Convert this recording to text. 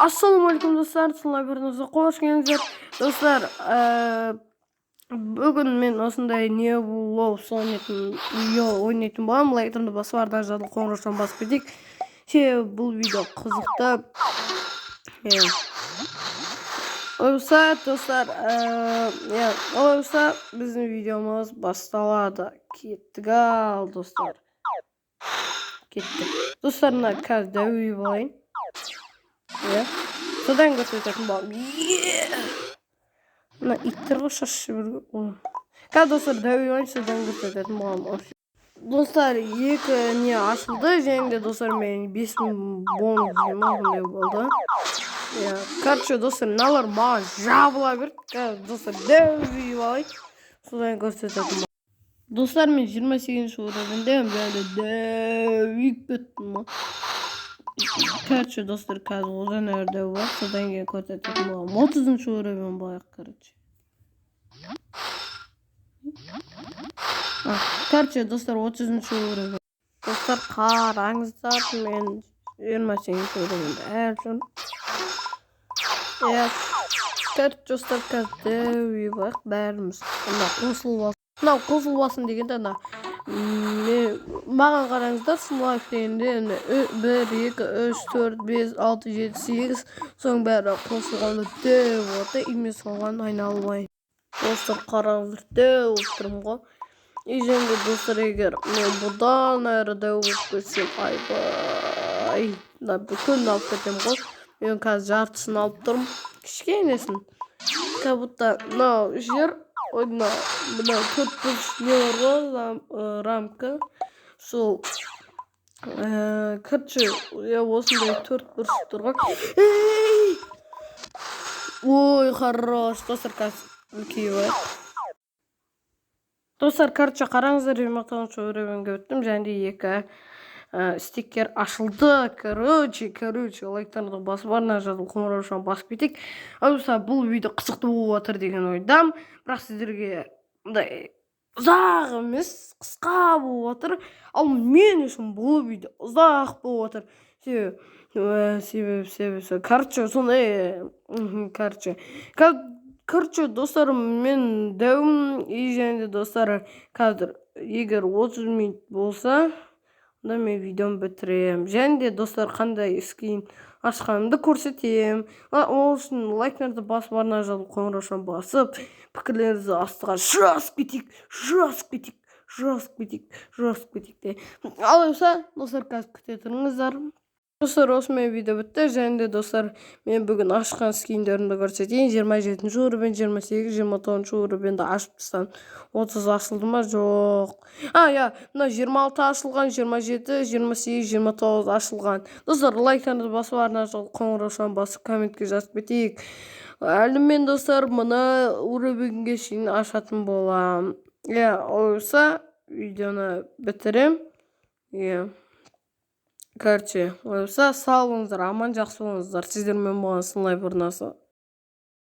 Ассалаумағалейкум, достар! Сынлай арнасына қош келдіңіздер, достар. Бүгін мен осындай не болу ойнайтын ойнайтын боламын. Лайктарыңды басып, арда жазылып, қоңыраушаны басып кетейік, себебі бұл видео қызықты, иә. Олай болса, достар, иә, олай болса, біздің видеомыз басталады. Кеттік. Ал, достар, кеттік. Достар, мына қазір дәу болайын, иә, содан көрсететін боламын. Мына иттер ғой, шашып жіберген. Қазір, достар, дәу болайын, содан көрсететін боламын. Достар, екі не ашылды және де, достар, мен 5000 бонус ма, сондай болды, иә. Короче, достар, мыналар маған жабыла берді. Қазір, достар, дәу алайын, содан көрсететін боламын. Достар, мен 28-ші уровеньдемін және де дәу кеттім ғой. Короче, достар, қазір одан әрі дәу бар, содан кейін көрсететін боламын. 30-ыншы уровень болайық. Короче, короче, достар, 30-ыншы уровень. Достар, қараңыздар, мен 28-ші уровеньде әлі жүрмін, иә. Короче, достар, қазір дәу болайық бәріміз. Мына қосылып алсын, мынау қосылып алсын дегенде, ана мен маған қараңыздар, лайк дегенде бір, екі, үш, төрт, бес, алты, жеті, сегіз, соның бәрі қосылғанда дәу болады. И мен соған айналып. Достар, қараңыздар, дәу болып тұрмын ғой. И және де, достар, егер мен бұдан әрі дәу болып кетсем, айбай, мына бүкілін алып кетемін ғой. Мен қазір жартысын алып тұрмын, кішкенесін. Как будто мынау жер, ой, мына төрт бұрыш не бар ғой, рамка сол. Короче, иә, осындай төрт бұрыш тұрған. Ой, хорош. Достар, қазір үлкейіп алайық. Достар, короче, қараңыздар, 29-ыншы уровеньге өттім және де екі стикер ашылды. Короче, лайктарыңызды басып, арна жазылып, қоңыраушаны басып кетейік. Ал болса, бұл видео қызықты болып жатыр деген ойдамын, бірақ сіздерге мындай ұзақ емес, қысқа болып жатыр. Ал мен үшін бұл видео ұзақ болып жатыр, себебі, короче, сондай. Короче, достар, мен дәуім. И және де, достар, қазір егер 30 минут болса, онда мен видеомды бітіремін және де, достар, қандай скин ашқанымды көрсетемін. Ол үшін лайктарды басып, арна жазылып, қоңыраушаны басып, пікірлеріңізді астыға жазып кетейік, жазып кетейік, жазып кетейік, жазып кетейік те. Ал болса, достар, қазір күте тұрыңыздар. Достар, осымен видео бітті. Және де, достар, мен бүгін ашқан скиндерімді көрсетейін. 27-ші уровень, 28, 29-шы уровеньді ашып тастадым. 30 ашылды ма? Жоқ. А, иә, мына 26 ашылған, 27, 28, 29 ашылған. Достар, лайктарыңызды басып, арна қоңыраушаны басып, комментке жазып кетейік. Әлі мен, достар, мына уровеньге шейін ашатын боламын, иә. Олай болса, видеоны бітірем, иә. Короче, олай болса, сау болыңыздар, аман, жақсы болыңыздар. Сіздермен болған Сынлай арнасы.